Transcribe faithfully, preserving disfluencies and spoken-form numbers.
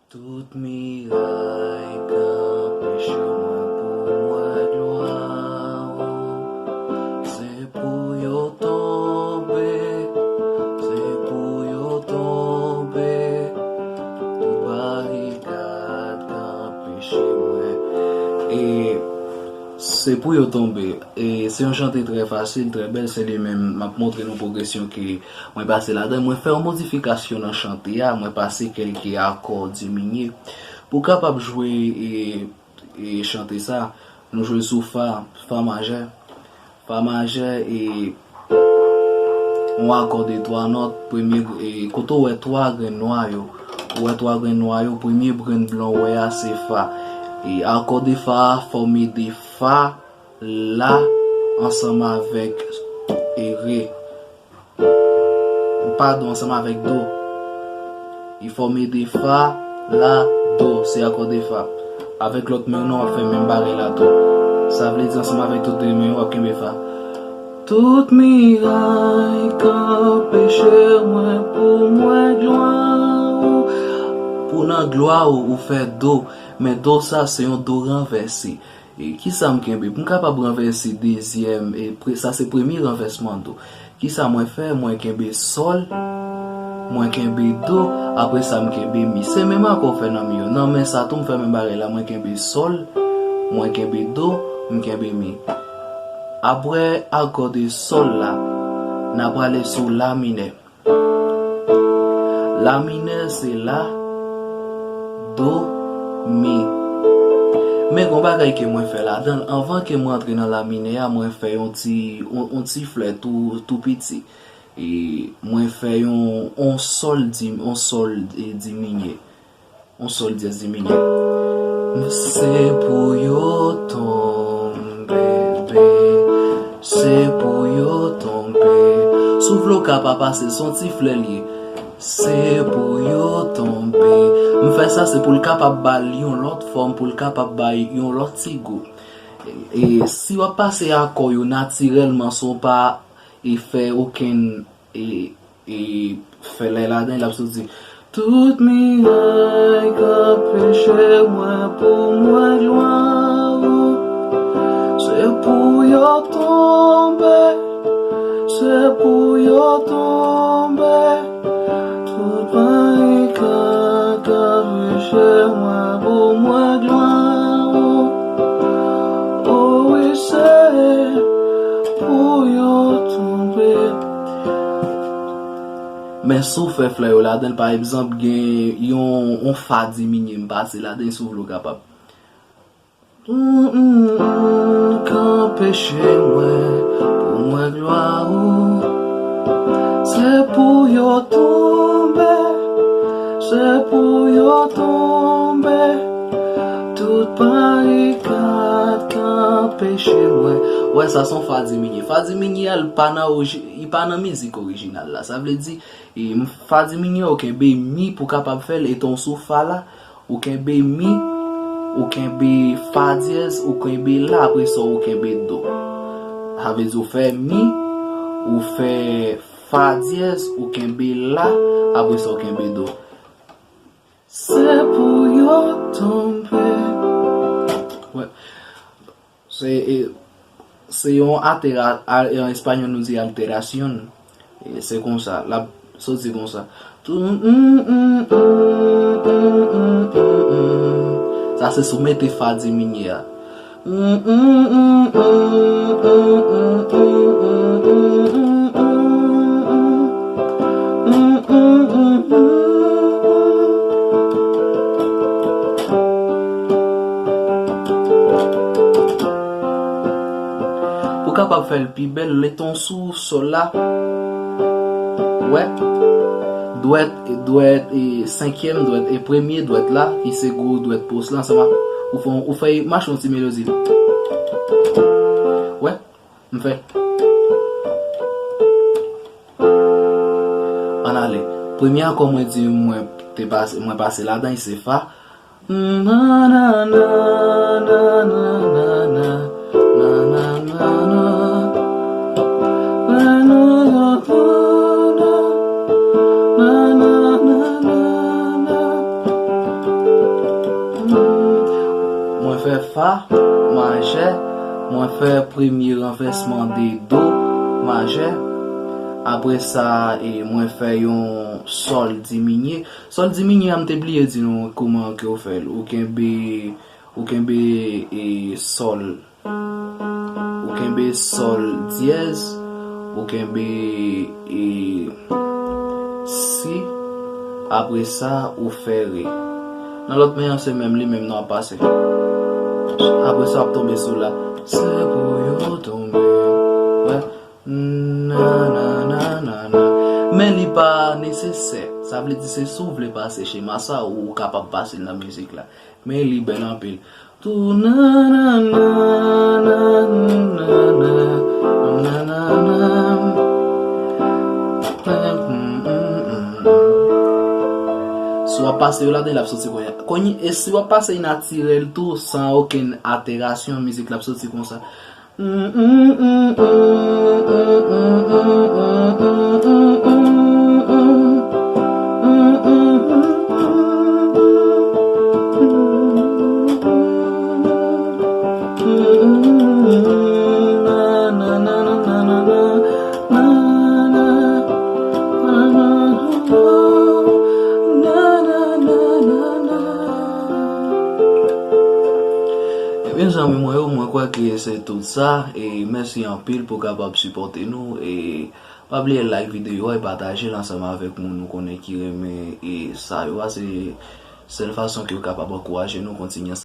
Tout miray k anpeche mwen pou m wè glwa ou, se pou yo tonbe, se pou yo tonbe. Tout barikad k anpeche mwen. E se pou yo tonbe. E se yon chante trè fasil, trè bèl. Se li menm, m ap montre nou pwogresyon ke mwen pase ladan. Mwen fè yon modifikasyon nan chante a. Mwen pase kèlke akò diminye. Pou kapab jwe e, e chante sa, nou jwe sou fa, fa majè. Fa majè e yon akò de twa nòt, premye gr-, e kote w wè twa grenn nwa yo. Ou wè twa grenn nwa yo, premye grenn blan w wè a se fa. E akò de fa a fòme de fa, la, ansanm avèk e re. Padon, ansanm avèk do. Li fòme de fa, la, do, se akò de fa. Avèk lòt men w nan, w ap fè menm bagay la tou. Sa vle di ansanm avèk tout de men w, w ap kenbe fa. Tout miray k anpeche mwen pou m wè glwa ou. Pou nan glwa ou, ou fè do. Men do sa, se yon do ranvèse. E kisa m kenbe? Pou m kapab ranvèse dezyèm, e pre-, sa se premye ranvèsman do. Kisa mwen fè? Mwen kenbe sòl, mwen kenbe do, apre sa m kenbe mi. Se menm akò w fè nan mi yo. Nan men sa tou m fè menm bagay la, mwen kenbe sòl, mwen kenbe do, m kenbe mi. Apre akò de sòl la, n a prale sou la minè. La minè se la, do, mi. Men gon bagay ke mwen fè ladan l, anvan ke mwen antre nan la minè a, mwen fè yon ti, yon, yon ti flè tou, tou piti. E mwen fè yon, yon sòl di, yon sòl, e, diminye. Yon sòl dyèz diminye. Se pou yo tonbe, se pou yo tonbe. Si w vle w ka pa pase, se yon ti flè l ye. Se pou yo tonbe. M fè sa se pou l kapab ba l yon lòt fòm, pou l kapab bay yon lòt ti gou. E, e si w ap pase akò yo natirèlman, san w pa e fè okenn e, e fè lè ladan, l ap soti. Tout miray k anpeche mwen pou m wè glwa ou, se pou yo tonbe, se pou yo tonbe. Tout barikad k anpeche mwen pou m wè glwa ou, o wi, se pou yo tonbe. Men si w fè flè yo ladan l, pa egzanp, gen yon, yon fa diminye, m pase ladan l, si w vle w kapab. Mm, mm, mm, k anpeche mwen pou m wè glwa ou. Se pou yo tonbe, se pou yo tonbe. Tout barikad k anpeche mwen. Wè, sa se yon fa diminye. Fa diminye a, li pa nan oriji-, li pa nan mizik orijinal la. Sa vle di, e, m, fa diminye, ou kenbe mi pou kapab fè l, etan w sou fa la, ou kenbe mi, ou kenbe fa dyèz, ou kenbe la, apre sa ou kenbe do. Sa vle di ou fè mi, ou fè fa dyèz, ou kenbe la, apre sa ou kenbe do. Se pou yo tonbe. Wè. Se, e, se yon altera-, a, an espanyòl nou di alterasyon. E se konsa, l ap soti konsa. Sa se si w mete fa diminye a. Pou kapab fè l pi bèl, letan w sou sòl la, wè, dwèt, dwèt, e, senkyèm dwèt, e premye dwèt la, ki se gwo dwèt pos la, ansanm ak, ou fè, ou fè mache yon ti melodi. Wè, m fè. Ann ale. Premye akò mwen di mwen te pase, mwen pase ladan, se fa. Fè fa majè, mwen fè premye ranvèsman de do majè. Apre sa, e, mwen fè yon sòl diminye. Sòl diminye a, m te bliye di nou kouman ke w fè l. Ou kenbe, ou kenbe, e, sòl. Ou kenbe sòl dyèz, ou kenbe, e, si, apre sa, ou fè re. Nan lòt men an, se menm li menm nan w ap pase. Apre sa, w ap tonbe sou la. Se pou yo tonbe. Wè. Na, na, na, na, na. Men li pa nesesè. Sa vle di se si w vle pase chema sa, ou kapab pase l nan mizik la. Men li bèl anpil. Tou na, na, na, na, na, na, na, na, na. Si w ap pase yo ladan, l ap soti konnya. Konnya, e si w ap pase natirèl tou, san okenn aterasyon, mizik la ap soti konsa. Ebyen, zanmi mwen yo, mwen kwè ke se tout sa. E mèsi anpil pou kapab sipòte nou. E pa bliye like videyo a e pataje l ansanm avèk moun ou konnen ki renmen e sa yo a. Se sèl fason ke w kapab ankouraje nou kontinye.